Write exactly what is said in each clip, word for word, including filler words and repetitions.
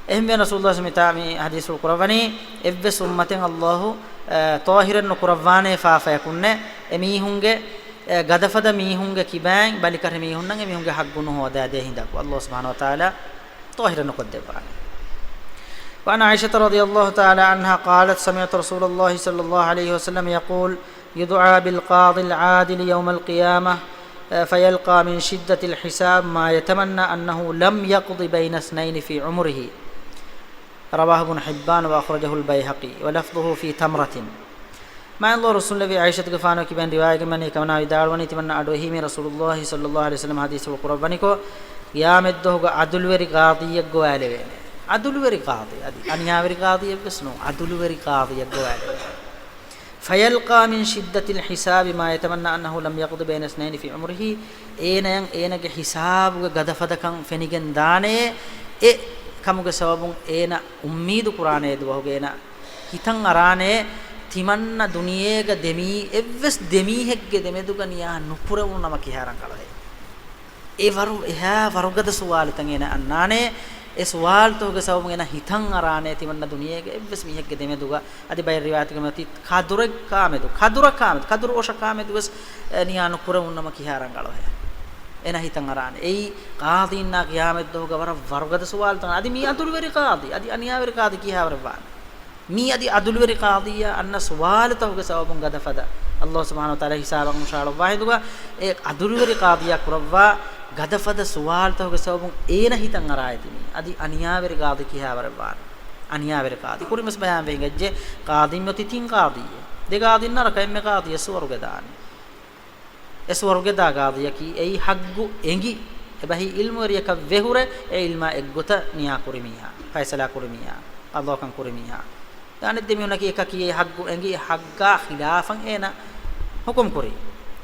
އެހެންވެ ރަސޫލުﷲ މިތާ މި ޙަދީޘްފުޅު ކުރައްވަނީ، އެއްވެސް އުއްމަތެއް ﷲ، އަ، ޠާހިރެއް ނުކުރައްވާނޭ ފާފަޔަކުންނެއް، އެ މީހުންގެ، އެ ގަދަފަދަ މީހުންގެ ކިބައިން ބަލިކަށި މީހުންނަށް އެ މީހުންގެ ޙައްޤު ނުހޯދާދޭ ހިނދަކު ﷲ ސުބްޙާނަހޫ ވަތަޢާލާ ޠާހިރެއް ނުކޮށްދެއްވާނެ. وعن عائشة رضي الله تعالى عنها قالت: سمعت رسول الله صلى الله عليه وسلم يقول: يدعى بالقاضي العادل يوم القيامة، فيلقى من شدة الحساب ما يتمنى أنه لم يقض بين اثنين في عمره. رواه ابن حبان وأخرجه البيهقي ولفظه في تمرة. މާތް ރަސޫލު ޢާއިޝަތުގެފާނު ކިބައިން ރިވާޔަތްވަނީ، ކަމަނާ ވިދާޅުވަނީ، ތިމަންނަ އަޑުއެހީމީ ރަސޫލުﷲ ޞައްލަﷲ ޢަލައިހި ވަސައްލަމަ ޙަދީޘްފުޅު ކުރައްވަނިކޮށް، ޤިޔާމަތްދުވަހުގަ ޢަދުލުވެރި ޤާޟީއެއް ގޮވާލެވޭނެ. ޢަދުލުވެރި ޤާޟީ، އަދި އަނިޔާވެރި ޤާޟީއެއްވެސް ނޫން، ޢަދުލުވެރި ޤާޟީއެއް ގޮވާލެވޭނެ. فيلقى من شدة الحساب ما يتمنى أنه لم يقض بين اثنين في عمره. އޭނަޔަށް އޭނަގެ ހިސާބުގެ ގަދަފަދަކަން ފެނިގެން ދާނެ، އެ ކަމުގެ ސަބަބުން އޭނަ އުއްމީދު ކުރާނެ ދުވަހުގެ އޭނަ ހިތަށް އަރާނެ، ތިމަންނަ ދުނިޔޭގަ ދެމީ، އެއްވެސް ދެމީހެއްގެ ދެމެދުގަ ނިޔާ ނުކުރެވުނު ނަމަ ކިހާ ރަނގަޅުހޭ. އެ ވަރު އެހާ ވަރުގަދަ ސުވާލުތައް އޭނަ އަންނާނެ. އެ ސުވާލުތަކުގެ ސަބަބުން އޭނަ ހިތަށް އަރާނެ، ތިމަންނަ ދުނިޔޭގެ އެއްވެސް މީހެއްގެ ދެމެދުގަ، އަދި ބައެއް ރިވާޔަތުގަ މިއޮތީ ކަދުރެއްކާމެދު، ކަދުރަކާމެދު، ކަދުރު އޮށަކާމެދުވެސް، އެ، ނިޔާ ނުކުރެވުނު ނަމަ ކިހާ ރަނގަޅުހޭ. އޭނަ ހިތަށް އަރާނެ. އެއީ ޤާޟީންނާ ޤިޔާމަތްދުވަހުގަ ވަރަށް ވަރުގަދަ ސުވާލުތައް. އަދި މީ ޢަދުލުވެރި ޤާޟީ، އަދި އަނިޔާވެރި ޤާޟީ ކިހާވަރެއް ވާނެ؟ މީ އަދި ޢަދުލުވެރި ޤާޟީއާ އަންނަ ސުވާލުތަކުގެ ސަބަބުން ގަދަފަދަ ﷲ ސުބްޙާނަހޫ ވަތަޢާލާ ހިސާބަށް ހުށަހަޅައްވާ ހިނދުގަ، އެ ޢަދުލުވެރި ޤާޟީއާ ކުރައްވާ ގަދަފަދަ ސުވާލުތަކުގެ ސަބަބުން އޭނަ ހިތަށް އަރާ އެދި މީ. އަދި އަނިޔާވެރި ޤާޟީ ކިހާވަރެއް ވާނެ؟ އަނިޔާވެރި ޤާޟީ. ކުރިންވެސް ބަޔާންވެ ހިނގައްޖެ، ޤާޟީން އޮތީ ތިން ޤާޟީއެއް. ދެ ޤާޟީން ނަރަކަ، އެންމެ ޤާޟީއެއް ސުވަރުގެ ދާނެ. އެ ސުވަރުގެ ދާ ޤާޟީއަކީ އެއީ ޙައްޤު އެނގި، އެބަހީ ޢިލްމުވެރިޔަކަށް ވެހުރެ، އެ ޢިލްމާ އެއްގޮތަށް ނިޔާ ކުރި މީހާ، ފައިސަލާ ކުރި މީހާ، ޤަޟާކަން ކުރި މީހާ. ދާނެ ދެ މީހުންނަކީ އެކަކީ އެ ޙައްޤު އެނގި، އެ ޙައްޤާ ޚިލާފަށް އޭނަ ޙުކުމް ކުރި،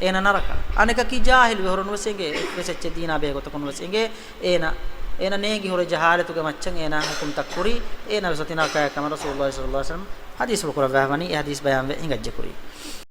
އޭނަ ނަރަކަ. އަނެކަކީ ޖާހިލު ވެހުރެ ނުވެސް އެނގޭ، އެއްވެސް އެއްޗެއް ދީނާ ބެހޭގޮތަކުން ނުވެސް އެނގޭ، އޭނަ، އޭނަ ނޭނގި ހުރެ ޖަހާލަތުގެ މައްޗަށް އޭނާ ޙުކުމްތައް ކުރި، އޭނަ ވެސް އޮތީ ނަރަކަޔަށް ކަމަށް ރަސޫލުﷲ ޞައްލަﷲ ޢަލައިހި ވަސައްލަމަ ޙަދީޘްފުޅު ކުރައްވާފަވަނީ، އެ ޙަދީޘް ބަޔާންވެ ހިނގައްޖެ ކުރީ.